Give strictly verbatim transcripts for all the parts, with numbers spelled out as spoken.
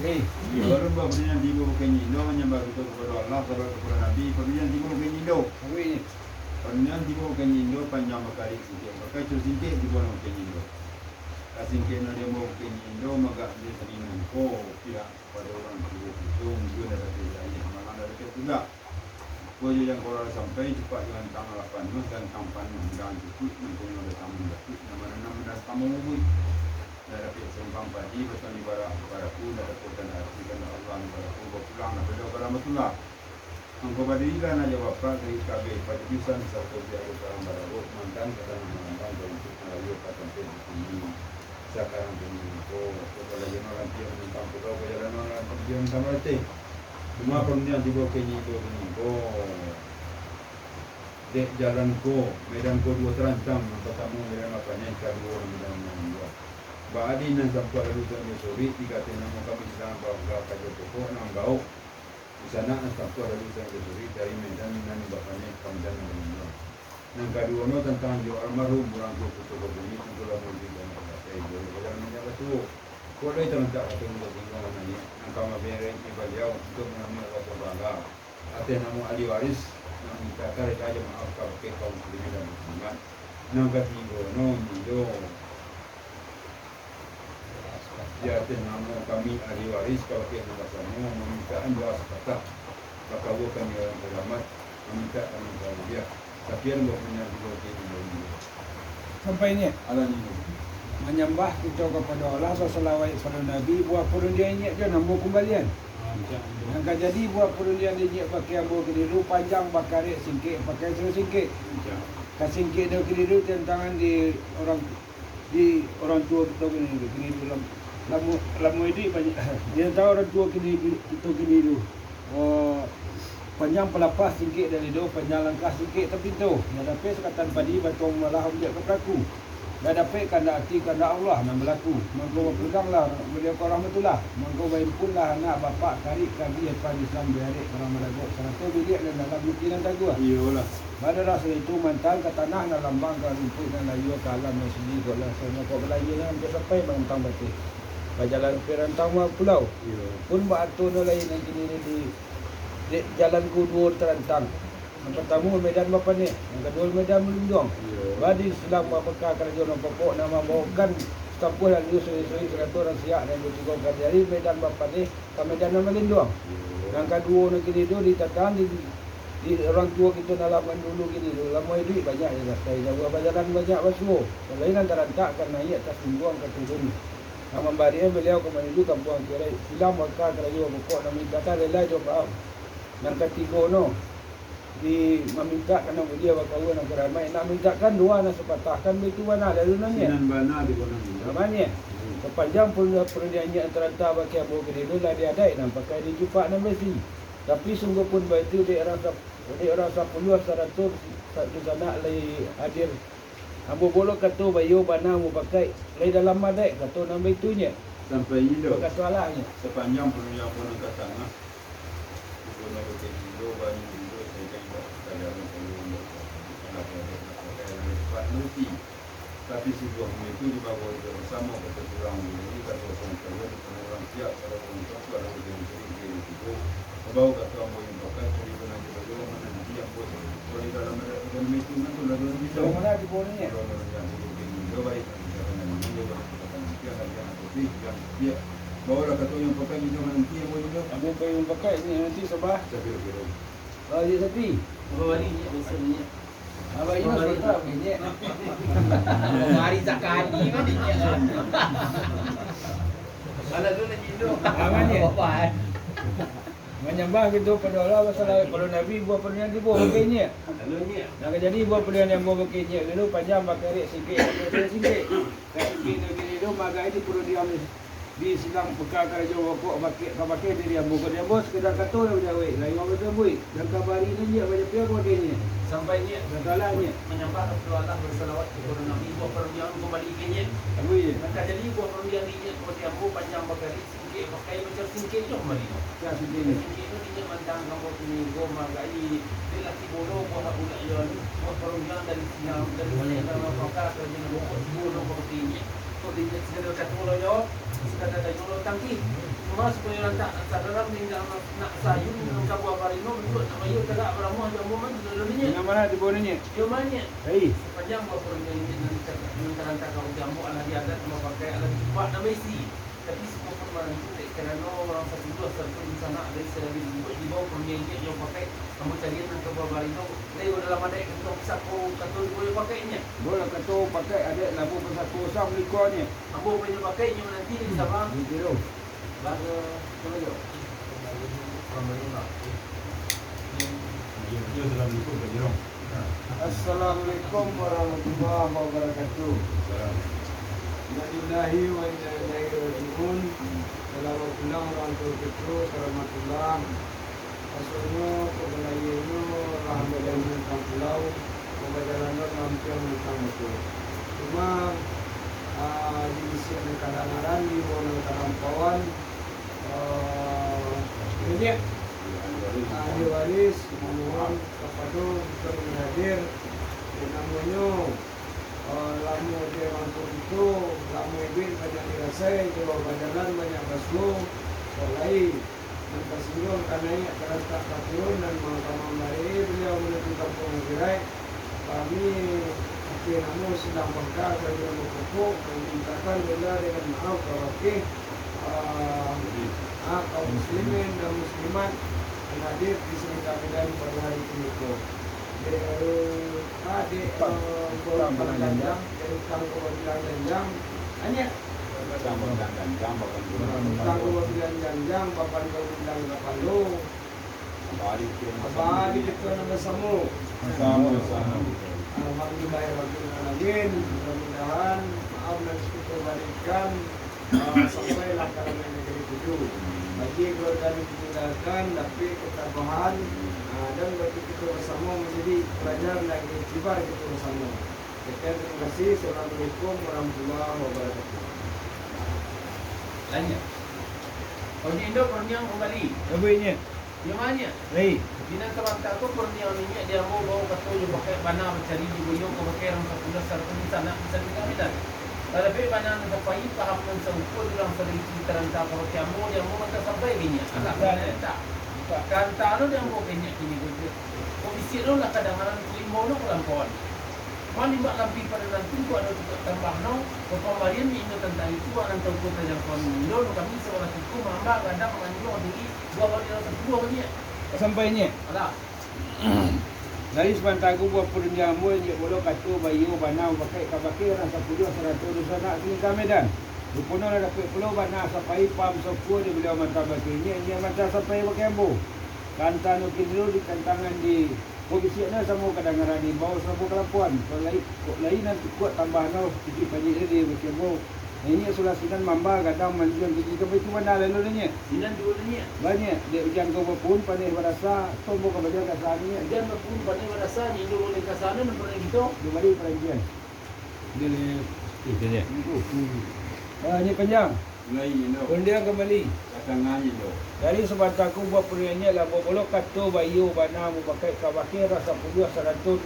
Eh, iyo, alun buah parundiangan tibo bakeh inyo indo, manyambah kito kapado Allah, salawat kapado Nabi, parundiangan tibo bakeh inyo indo. Amin. Parundiangan tibo bakeh inyo indo, panjang bakarik singkek, bakarik singkek tibo nan bakeh inyo indo. Ka singkek nan diambo bakeh inyo indo, magak di tadi mangko, pihak kapado urang tuo kito, mungkin ado kejadian malang dari kito. Ko jo nan koro sampai, cupak jo rantang alah panuah, rantang panuah, rantang cukuik, nan punyo datang manjatuik, nan mananam datang mamubuik. Nan dapek simpang padi, batang di barak baraku, nan dapek kandak ati, kandak Allah, nan baraku, bapulang, nan baliau barahmatullah. Mangko badirilah anak jo bapak, dari kabeh padudusan, sarato pihak jo karang barabok, mantan ka tanah marantang, ka runtuik malayu, ka tampek di bumi. Sakarang kini ko, kapalayoan urang tiok manantang pulau, pajalanan urang tiok manantang bateh. Cuma parundiangan tibo kini ko, kini ko. Dek jalan ko, medan ko duo tarantang, nan partamo medan bapanyeh, kaduo medan nan duo. Baa di nan sampuah lalu sainyo suruik, di kateh namo kami sadang bangka kajo pokok nan bau. Di sanak nan sampuah lalu sainyo suruik, dari medan nan bapanyeh ka medan nan duo. Nan kaduo no tantang jo almarhum urang tuo kuto babunyi, tangko lamun di tanah batai, boleh bajalan banyak batuo. Kok lai tarantak kato untuak tingga manaiak, nan ka maberek di baliau untuak manamui Allah Taala. Ateh namo ahli waris, nan minta karek aja maaf kabake kaum muslimin dan muslimat. Nan katigo no, nyo. Di ateh namo kami ahli waris, kabake nan basamo, mamintaan doa sapatah. Bakawo kami urang taramat, mamintak kami ka Mulia. Sakian buah punyo tigo kini. Sampai inyiak. Alah, inyiak. Manyambah kito kapado Allah, basalawaik pado Nabi, buah parundiangan inyiak jo nan ambo kumbalian. Ah, inyiak. Nan ka jadi buah parundiangan inyiak bakeh ambo kini dulu, panjang bakarek singkek, pakai singkek. Inyiak. Ka singkek do kini dulu tantangan di urang di urang tuo kito kini, kini tu lam-, lamo, lamo iduik banyak. Di antaro urang tuo kini, kito kini tu, oh, panjang palapah singkek dari do, panjang langkah singkek tapinto. Nan dapek sakatan padi, batuang malah ambiak ka palaku. Nan dapek kandak ati, kandak Allah nan balaku. Mangko bapulanglah baliau ka rahmatullah. Mangko baimpunlah anak bapak, karik kabi, apan Islam, barek urang malagok, sarato biliak nan dalam nagari nan taguah. Iyolah. Badarah saitu mantang ka tanah nan lambang, ka rumpuik nan layua, ka alam nan sunyi, kok lah sanak kok balayia nan sampai marantang bateh. Bajalan ka rantang pulau. Iyo. Pun baato no lai nan kini di, di jalan ko duo tarantang. Nan partamo medan bapaneh, nan kaduo medan balinduang. Iyo. Badi silang bapaka karajo nan pokok, nan mambaokan satampuah nan liu suri-suri, sarato nan siak nan batigo ka dari medan bapaneh ka medan nan balinduang. Iyo. Nan kaduo nan kini tu ditatang di Di urang tuo kito nan lah mandulu kini tu, lamo iduik banyak di datai, jauah bajalan banyak basuo. Kalau nan tarantak ka naiak, tasingguang ka turun. Nan mambarian baliau ka manuju kampuang kirai, silang baka karajo bapokok, nan mintak kan rila jo maaf. Nan katigo no, di mamintak ka nan mulia, bakawo nan karamaik, nak mintakkan doa nan sapatah, kan baitu bana lalu nan nyo. Sinan bana di gunung indak. Namanya, sapanjang parundiangan nan taranta bakeh ambo kini tu lah di adaik nan pakai di cupak nan basi. Tapi sungguahpun baitu, dek urang sa-, dek urang sapuluah, saratus, sa-, dunsanak lai hadir. Ambo bolok kato baiyo bana mupakaik, lai dalam adaik kato nan baitu nyo. Sampai inyo. Bakato alah nyo. Sapanjang parundiangan nan ka tangah, bukan ado kecilo, banyu indak, saikang indak, kadalam kayu indak, anak indak, pakai nan cepat nanti. Tapi sungguahnyo itu dibawo jo samo kato urang, jadi kato urang kayo, kato urang siap, kato urang siap, kato urang siap, kato urang siap. Bawo kato ambo yang pakai, cari pun aja baju, mananti ambo, kalau di dalam ada ekonomi itu, kan tu lalu nanti. Kalau mana di bawah ni? Kalau mana yang buruk ini, dia baik, dia akan yang mana, dia akan yang siap, dia akan yang siap. Bawolah kato yang pakai juga, mananti ambo juga. Ambo pakai yang pakai ni, nanti sabah. Saya kira-kira. Oh, ya, tapi. Bawa balik ni, biasa ni. Abang Imas mantap, kenyek. Mari sakali mah kenyek. Alah tu nak cindok. Abang ni. Apa? Manyambah kito pado Allah, basalawat pado Nabi, buah pado Nabi, buah kenyek. Lalu nyek. Nak jadi buah pado Nabi, buah kenyek dulu, panjang bakarek singkek, singkek. Kan singkek tu gini tu, magai di pado diam ni. Di silang peka karajo bapokok, bakeh, ka bakeh diri ambo, ka diri ambo sakadar kato lah bajawek, lain urang batambuik, dan kabari nan nyiak bajapia ka bakeh nyiak. Sampai nyiak. Satalah nyiak. Manyambah kapado Allah, basalawat kapado Nabi, buah parundiangan kumbali ka nyiak. Amin. Nan ka jadi buah parundiangan di nyiak kapado ambo, panjang bakarik, singkek bakai, macam singkek jo kumbali. Ya, singkek. Singkek tu di nyiak mantang, ambo kini ko magai, dek laki bodo, buah bulak yo ni, buah parundiangan dari siang, dari siang, dari paka, karajo nan bapokok, tibo nan ka bakeh nyiak. Kok di nyiak sakadar kato lah yo. Sakadar dayuang lautan ti. Cuma supayo lantak nan sadalam, tingga nak sayun nan ka buah barino, bantuak nak bayia tagak baramuah jo ambo mah, tu dulu nyo. Di ma lah di bawah nyo? Di rumah nyo. Hei. Sapanjang buah parundiangan nan ka-, nan ka lantak ka uja ambo, alah di adat, nan bapakai, alah di cupak, nan baisi. Tapi, siko pun manantu, dek karano urang sapuluah sarato dunsanak dari sadari induak di bawah parundiangan nan bapakai, ambo caliak nan ka buah barino, lai dalam adaik kantuang pusako, kato di bawah pakai nyo. Buah lah kato pakai adaik labuah pusako, usah maliko nyo. Ambo pun nyo pakai nyo mananti dari Sabah. Gitu tu. Baru, coba jo. Assalamualaikum warahmatullahi wabarakatuh. Innalillahi wa inna ilaihi raji'un. Selamat pulang urang tua Petro, karamatullah. Rasonyo, pagalainyo, alhamdulillah, tantang pulau, pambajalan lampiang tantang batua. Cuma, ah, di bisiak nan kadangaran, di bawah nan kalampauan, ah, niniak, ah, ahli waris, mamohon kapado kito nan hadir, dek namonyo, ah, lamo di rangko kito, lamo iduik banyak dirasai, di bawah bajalan banyak basuo, kok lai. Nan tasingguang ka naiak, ka lantak ka turun, nan mangka mambari baliau manuju kampuang akhirat. Kami, bakeh namo sidang pangka, karajo nan bapokok, mamintakan bala dengan maaf kabakeh, ah, ah, kaum muslimin dan muslimat yang hadir di Sirikap Medan pado hari kiniko. Dek, eh, ah, dek, eh, utang babilang janjang, dek utang babilang janjang, hanya utang babilang janjang, bapan babilang kapalo. Abadi kito nan basamo. Sama-sama. Alhamdulillahirabbil alamin. Mudah-mudahan maaf nan kito barikan, ah, sampailah ka Damai Nagari Tujuh. Bagi keluarga nan ditinggalkan, dapek ketabahan, ah, dan bagi kito basamo manjadi palajaran dan iktibar kito basamo. Sekian, terima kasih. Assalamualaikum warahmatullahi wabarakatuh. Lanjut. Oji Indo Kurniang kembali. Apa ini? Di mana? Hei. Di nan sabanta ko, kurniang niniak di ambo bao kato jo pakai bana mancari di buyuang ka pakai urang sapuluah sarato dunsanak di Sirikap Medan. Tadapi bana nan sapayi paham nan saukua di urang sadikik taranta ka pakai ambo, di ambo manta sampai ka inyiak. Alah, manta. Ka anta lo di ambo ka inyiak kini ko. Kok bisiak lo lah kadangaran, kok imbau lo kalampauan. Malimbak lampih pado nan tu, kok ado tukak tambah no, bapambarian di inyo tantang itu, nan tauku tajangkau Indo, no kami sabalah siku mamba gadang manjuang tinggi, buah bali rasa tubuah baliak. Sampai nyo. Alah. Dari sabanta ko buah parundiangan ambo, injak pulo kato baiyo bana bapakaik kabake urang sapuluah sarato dunsanak Sirikap Medan. Ruponyo lah dapek pulo bana sapai paham saukua di baliau manta bake inyiak, inyiak manta sapai bake ambo. Ka anta no kini lo di tantangan di Kok bisiak nan samo kadangaran, imbau samo kalampuan. Kok lai, kok lai nan tukuak tambah no, kicik pajik tadi bacambo. Inyiak sulah sinan mamba gadang manjuang gigi ka baitu bana lalu nyo. Sinan juo nyo. Banyak, dek ujan ko bapun paneh barasa, tombo ka baja kasa nyo. Ujan bapun paneh barasa, nyo indo uleh kasa no, nampak lagi tu. Dua bali paranjian. Dia ni, eh, dia ni. Itu. Ah, ni panjang. Mulai Indo. Rundiang kambali. Katangan Indo. Dari sabanta ko buah parundiangan nyo lah babolok kato baiyo bana mupakaik kabake rasa puluah sarato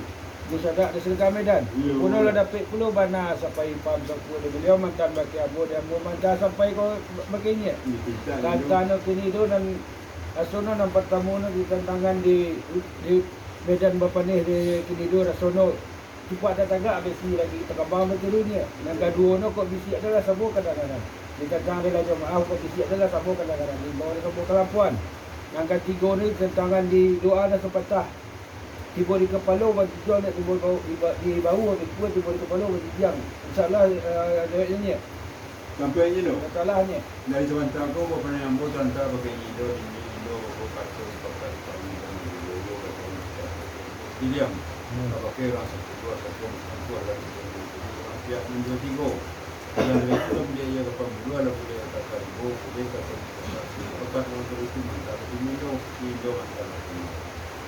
dunsanak di Sirikap Medan. Iyo. Kono lah dapek pulo bana sapai paham saukua di baliau manta bake ambo, di ambo manta sapai ko bake inyiak. Iyo, pintar, Indo. Tantang no kini tu nan asono nan partamo no di tantangan di, di Medan bapaneh di kini tu rasono. Cupak tatagak besi lagi takabang batiru nyo. Nan kaduo no kok bisiak tu lah samo kadangaran. Ditantang di rajo maaf kok bisiak tu lah samo kadangaran. Diimbau lah samo kalampuan. Nan katigo ni tantangan di doa nan sapatah. Tibo di kapalo bajujuang nak tibo di bau, di ba-, di bau, di kua tibo di kapalo bajujuang. Insya Allah, eh, jawabnyo nyo. Sampai nyo tu. Masalahnya. Dari sabanta ko, bapaneh ambo taranta bake Indo, dimi Indo, bapo kato sapakat, kami kami Indo, Indo, kato Indo, Indo, Indo. Pilihan. Hmm. Kabake urang satu, dua, satu, satu, urang pihak nan duo tigo. Dan dari itu, lah buliah ia ka pambuluah, lah buliah ka karubo, buliah ka pambuluah. Sapakat urang tu itu mantap, dimi Indo, Indo mantap.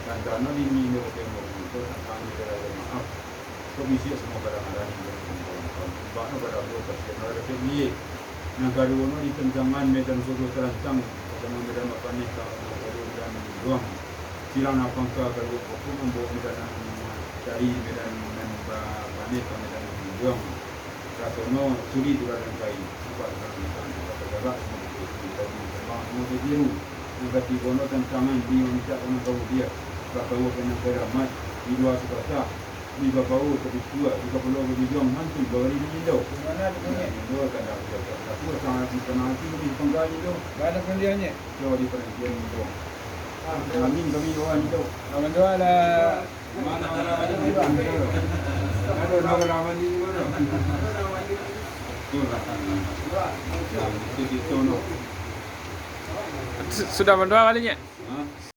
Dan karano dimi Indo bake ambo, Indo, tantang Indo, maaf. Kok bisiak samo kadangaran, Indo, Indo, Indo. Bak no pado ambo, kasian urang dapek biyik. Nan kaduo no di tantangan medan sodo tarantang, samo medan bapaneh ka, ka medan manjuang. Silang nan pangka kaluar pokok mambaok medan nan dari medan nan bapaneh ka medan nan manjuang. Katono suli tu ladang kain, sabab ka kita, kita tagak samo kita, kita di sambang samo kita biru. Nan katigo no tantangan di mancak ka nan kamudian, bakawa ka nan karamat, di lua tu basah, di bakawa ka bisua, di kapalo ka bijuang, hantu bagari di jindau. Di mana tu bunyi? Jindau tanda kuda, aku sangat dipananti di panggali tu. Mana pendiannya? Jauh di penantian jindau. Amin kami doa jindau. Amin doa lah. Sudah mandoa kali nyo?